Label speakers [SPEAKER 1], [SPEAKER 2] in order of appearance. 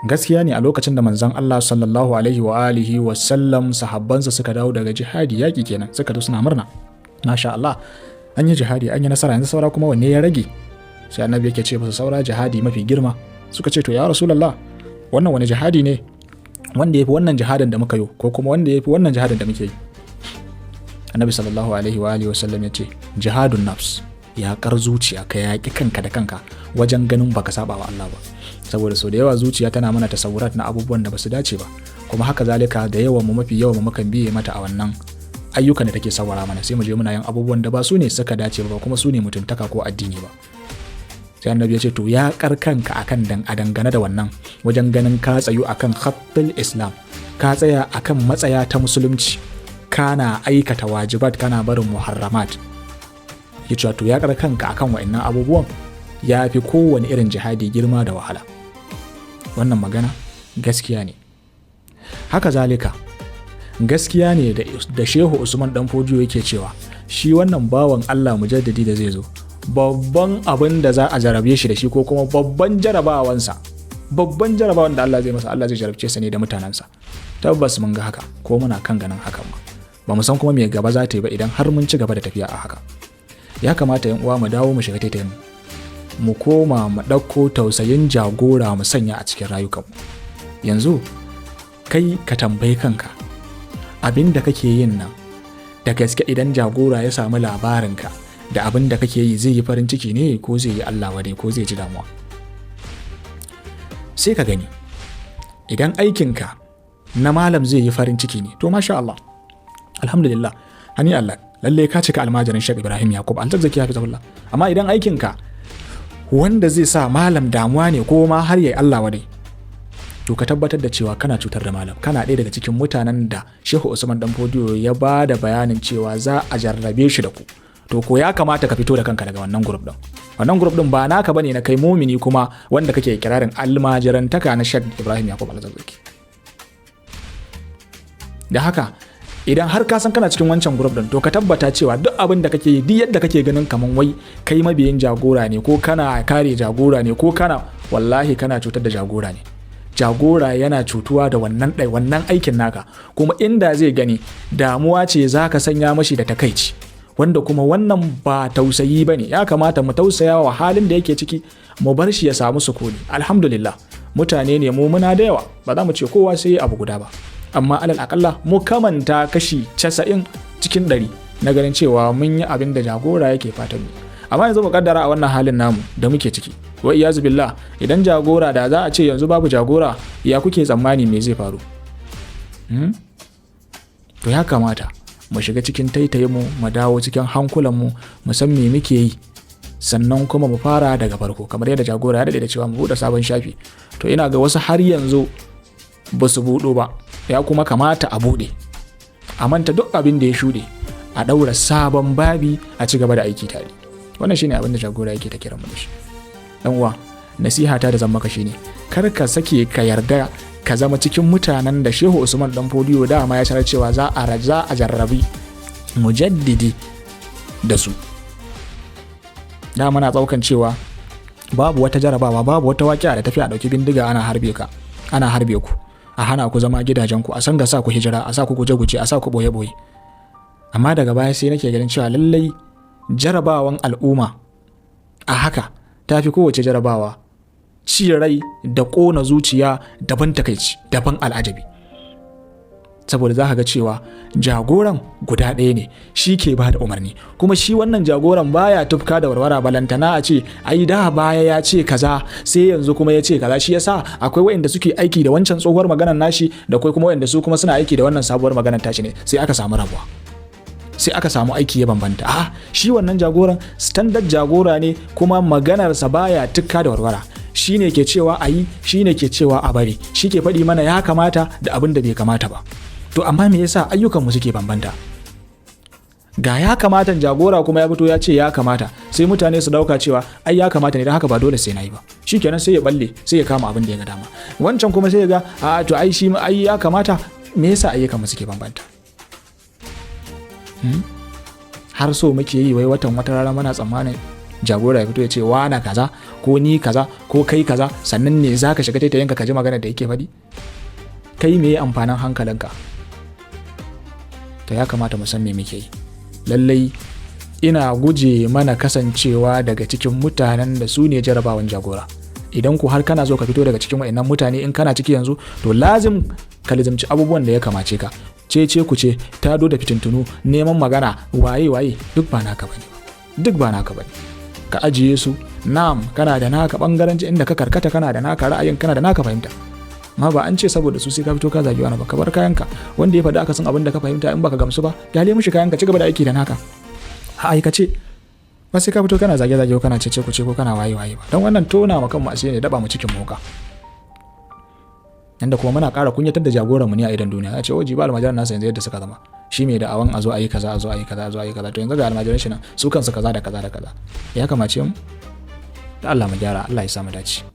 [SPEAKER 1] Gaskiya ne, a lokacin da manzon Allah sallallahu alaihi wa alihi wa sallam sahabbansa suka dawo daga jihadi, yaki kenan, suka zo suna murna, masha Allah, an yi jihadi, an yi nasara, yanzu saura kuma wanne ya rage? Sai Annabi yake ce musu, saura jihadi mafi girma. Suka ce, to ya Rasulullah, wannan wani jihadi ne wanda ya fi wannan jihadin da muka yi, ko kuma wanda ya fi wannan jihadin da muke yi? Annabi sallallahu alaihi wa alihi wasallam ya ce, jihadun nafs, yaƙar zuciya, ka yaƙi kanka da kanka wajen ganin baka saba wa Allah ba. Saboda sau da yawa zuciya tana mana tasawurat na abubuwan da basu dace ba, kuma haka zalika da yawan mu, mafi yawan mu, mukan biye mata a wannan ayyukan da take sawara mana, sai mu je muna yin abubuwan da ba su ne suka dace ba, kuma su ne mutuntaka ko addini ba. Sai Annabi ya ce, to yaƙar kanka akan dan a dangane da wannan, wajen ganin ka tsayu akan khattul Islam, ka tsaya akan matsaya ta Musulunci, kana aikata wajibat, kana barin muharramat, ya ce to yaƙar kanka akan wa'annan abubuwan ya fi kowane irin jihadi girma da wahala. Wannan magana gaskiya ne. Haka zalika gaskiya ne da Shehu Usman Dan Fodiyo yake cewa shi wannan bawan Allah mujaddadi da zai zo, babban abin da za a jarabe shi da shi, ko kuma babban jarabawansa, babban jarabawan da Allah zai masa, Allah zai jarabce sa ne da mutanensa. Tabbas mun ga haka, ko muna kan ganin hakan ma. Ba mu san kuma me gaba za ta yi ba idan har mun ci gaba da tafiya a haka. Ya kamata, yan uwa, mu dawo mu shiga taitayin mu, mu koma mu ɗauko tausayin jagora mu sanya a cikin rayukanmu. Yanzu kai ka tambayi kanka, abin da kake yin nan, da gaske idan jagora ya samu labarinka da abin da kake yi, zai yi farin ciki ne, ko zai yi Allah wadai, ko zai ji damuwa? Sai ka gani, idan aikinka na malam zai yi farin ciki ne, to masha Allah, alhamdulillah, hani Allah, lalle ka cika almajirin Sheikh Ibrahim Yakub Alzakzaki hafizahullah. Amma idan aikinka wanda zai sa malam damuwa ne, ko ma har yayi Allah wadai, to ka tabbatar da cewa kana cutar da malam, kana ɗaya daga cikin mutanen da Shehu Usman Dan Fodiyo ya ba da bayanin cewa za a jarrabe shi da ku. To ko ya kamata ka fito da kanka daga wannan group din. Wannan group din ba naka bane na kai mumini, kuma wanda kake kirarin almajirantaka na Sheikh Ibrahim Yakub Alzakzaki. Da haka, idan har ka san kana cikin wancan group din, to ka tabbata cewa duk abin da kake yi, duk yadda kake ganin kaman wai kai mabiyin jagora ne, ko kana kare jagora ne, ko kana, wallahi kana cutar da jagora ne. Jagora yana cutuwa da wannan ɗai wannan aikin naka, kuma inda zai gani, damuwa ce za ka sanya mashi da takaici, wanda kuma wannan ba tausayi ba ne. Ya kamata mu tausaya wa halin da yake ciki, mu bar shi ya samu sukuni. Alhamdulillah, mutane ne mu, muna da yawa, ba za mu ce kowa sai abu guda ba, amma alal akalla mu kamanta kashi 90% na ganin cewa mun yi abin da jagora yake fatan mu. Amma yanzu mu kaddara a wannan halin namu da muke ciki, wa iyazu billah, idan jagora, da za a ce yanzu babu jagora, ya kuke tsammani me zai faru? To ya kamata mu shiga cikin taitaye mu, mu dawo cikin hankulan mu, mu san me muke yi, sannan kuma mu fara daga farko, kamar yadda jagora ya daɗe da cewa mu buɗe sabon shafi. To ina ga wasu har yanzu ba su buɗo ba. Ya kuma kamata a buɗe, a manta duk abin da ya shuɗe, a ɗaura sabon babi, a ci gaba da aiki tare. Wannan shine abin da jagora yake ta kiran mu da shi. Dan uwa, nasiha ta da zan maka shine, kar ka sake ka yarda ka zama cikin mutanen da Shehu Usman Dan Fodiyo dama ya sanar cewa za a jarrabi mujaddidi da su. Dama na tsaukan cewa babu wata jarabawa, babu wata waƙiya da tafi a ɗauki bindiga ana harbe ka, ana harbe ku, a hana ku zama gidajenku, a sanga sa ku hijira, a sa ku guje-guje, a sa ku boye-boye. Amma daga baya sai nake ganin cewa lallai jarabawan al'umma a haka ta fi kowace jarabawa ci rai da ƙona zuciya, daban takaici, daban al'ajabi, saboda za ka ga cewa jagoran guda ɗaya ne, shi ke ba da umarni, kuma shi wannan jagoran baya tufka da warwara, balantana a ce ai da baya ya ce kaza, sai yanzu kuma ya ce kaza. Shi yasa akwai waɗanda suke aiki da wancan tsohuwar maganar nashi, da akwai kuma waɗanda su kuma suna aiki da wannan sabuwar maganar tashi ne. Sai aka samu rabuwa, sai aka samu aiki ya bambanta. A shi wannan jagoran standard jagora ne, kuma maganarsa baya tukka da warwara. Shi ne ke cewa a yi, shi ne ke cewa a bari, shi ke faɗi mana ya kamata da abin da bai kamata ba. To amma me yasa ayyukanmu suke bambanta? Ga ya kamata, jagora kuma ya fito ya ce ya kamata, sai mutane su dauka cewa ai ya kamata ne, don haka ba dole sai na yi ba. Shikenan, sai ya balle, sai ya kama abin da ya ga dama. Wancan kuma sai ya ga, a to ai shi ai ya kamata. Me yasa ayyukanmu suke bambanta? Har so muke yi wai watan wata rana muna tsammanin jagora ya fito ya ce na kaza, ko ko ni kaza ko kai kaza, sannan ne zaka shiga taitayinka ka ji magana da yake faɗi? Kai, me amfanin hankalinka? To ya kamata mu san me muke yi. Lallai ina guje mana kasancewa daga cikin mutanen da su ne jarabawan jagora. Idan ku har kana so ka fito daga cikin wa'annan mutane, in kana ciki yanzu, to lazim ka lizimci abubuwan da ya kamace ka. Ce ku ce tado da fitintunu, neman magana, waye waye, duk ba naka bane, duk ba naka bane. Ka ajiye su. Na'am, kana da naka bangaranci inda ka karkata, kana da naka ra'ayin, kana da naka fahimta, amma ba an ce saboda su sai ka fito ka zagi wani ba. Ka bar kayanka. Wanda ya faɗi aka san abin da ka fahimta, in baka gamsu ba, gyale mishi kayanka, ci gaba da aiki da naka a aikace. Ba sai ka fito kana zage-zage ko kana cece kuce ko kana waye waye ba, don wannan tona ma kanmu asiri ne, daba mu cikin moka inda kuma muna ƙara kunyatar da jagoran mu ne a idan duniya. A ce, "O, jiba almajiran nasa yanzu yadda suka zama. Shi mai da awan a zo a yi kaza, a zo a yi kaza, a zo a yi kaza, to yanzu ga almajiran shi nan su kansu kaza da kaza da kaza." Ya kamace mu da Allah mu gyara. Allah ya sa mu dace.